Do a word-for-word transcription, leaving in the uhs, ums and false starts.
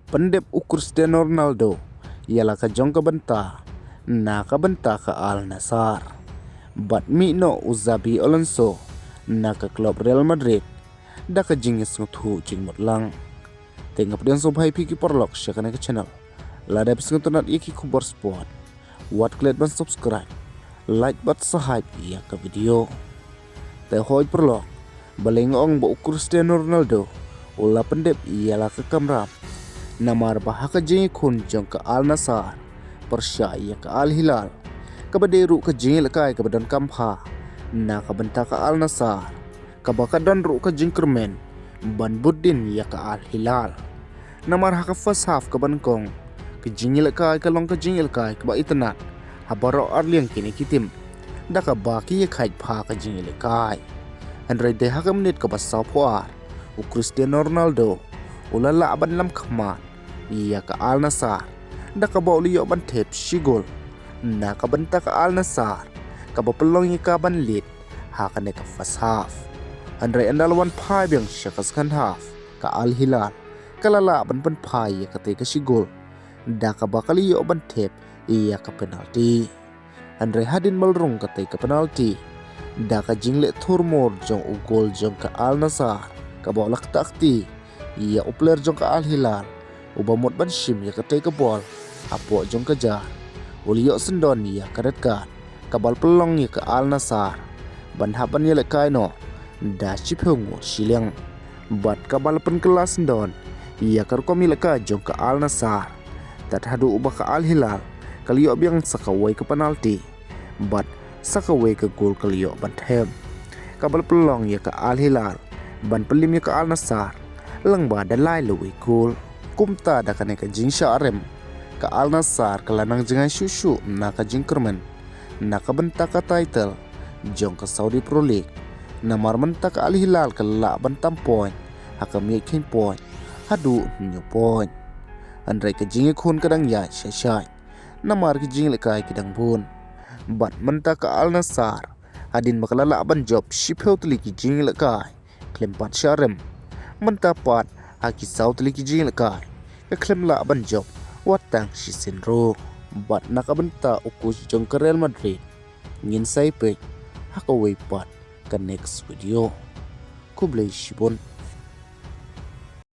pyndep u Cristiano Ronaldo ïa la ka jong ka bynta na ka bynta ka Al Nassr. Bad mih noh u Xabi Alonso na ka club Real Madrid da ka jingïasngewthuh jingmut lang. Te nga pdiang sngewbha ïa phi ki paralok sha kane ka channel. Lada phi sngewtynnat ïa ki khubor sport, wat klet ban subscribe, like bad share ïa ka video. Te hooid paralok, balei nga ong ba u Cristiano Ronaldo u la pyndep ïa la ka kamram? Namar ba ha ka jingïakhun jong ka Al Nassr pyrshah ïa ka Al Hilal, kaba dei ruh ka jingïalehkai kaba donkam bha na ka bynta ka Al Nassr, kaba ka don ruh ka jingkyrmen ban bud dien ïa ka Al Hilal. Namar ha ka first half kaba nyngkong, ka jingïalehkai ka long ka jingïalehkai kaba itynnad ha baroh arliang kine ki tim, da kaba ki ïakhaid bha ka jingïalehkai. Hynrei dei ha ka minit kaba sawphew ar, u Cristiano Ronaldo u la lah ban lam khmat ïa ka Al Nassr da kaba u la ïoh ban thep shi gol na ka bynta ka Al Nassr, kaba pynlong ïa ka ban lead ha kane ka first half. Hynrei ynda la wan phai biang sha ka second half, ka Al Hilal ka la lah ban pynphai ïa katei ka shi gol da kaba ka la ïoh ban thep ïa ka penalty. Hynrei hadien ba la rung katei ka penalty, da ka jingleh thurmur jong u gol jong ka Al Nassr, kaba u la ktah kti ïa u player jong ka Al Hilal uba mut ban shim ïa katei ka bol hapoh jong ka jar, u la ïoh syndon ïa ka red card, kaba la pynlong ïa ka Al Nassr ban hap ban ïalehkai noh da shiphew ngut shiliang. Bad kaba la pynkylla syndon ïa ka rukom ïalehkai jong ka Al Nassr, tad haduh ba ka Al Hilal ka la ïoh biang sa kawei ka penalty bad sa kawei ka gol ka la ïoh ban thep, kaba la pynlong ïa ka Al Hilal ban pynlip ïa ka Al Nassr lyngba da lai lawei gol. Kumta da kane ka jingshah rem, ka Al Nassr ka la nang jngai shuh shuh na ka jingkyrmen na ka bynta ka title jong ka Saudi Pro League. Namar mynta ka Al Hilal ka la lah ban tam point ha ka miet kheiñ point haduh hynñiew point. Hynrei ka jingïakhun ka dang ïaid shai shai namar ki jingïalehkai ki dang bun. Bad mynta ka Al Nassr, hadien ba ka la lah ban jop shiphew tylli ki jingïalehkai khlem pat shah rem, mynta pat ha ki saw tylli ki jingïalehkai ka khlem lah ban jop wat tang shisien ruh. Bad na ka bynta u coach jong ka Real Madrid, ngin sa ïapeit ha kawei pat ka next video. Khublei shibun.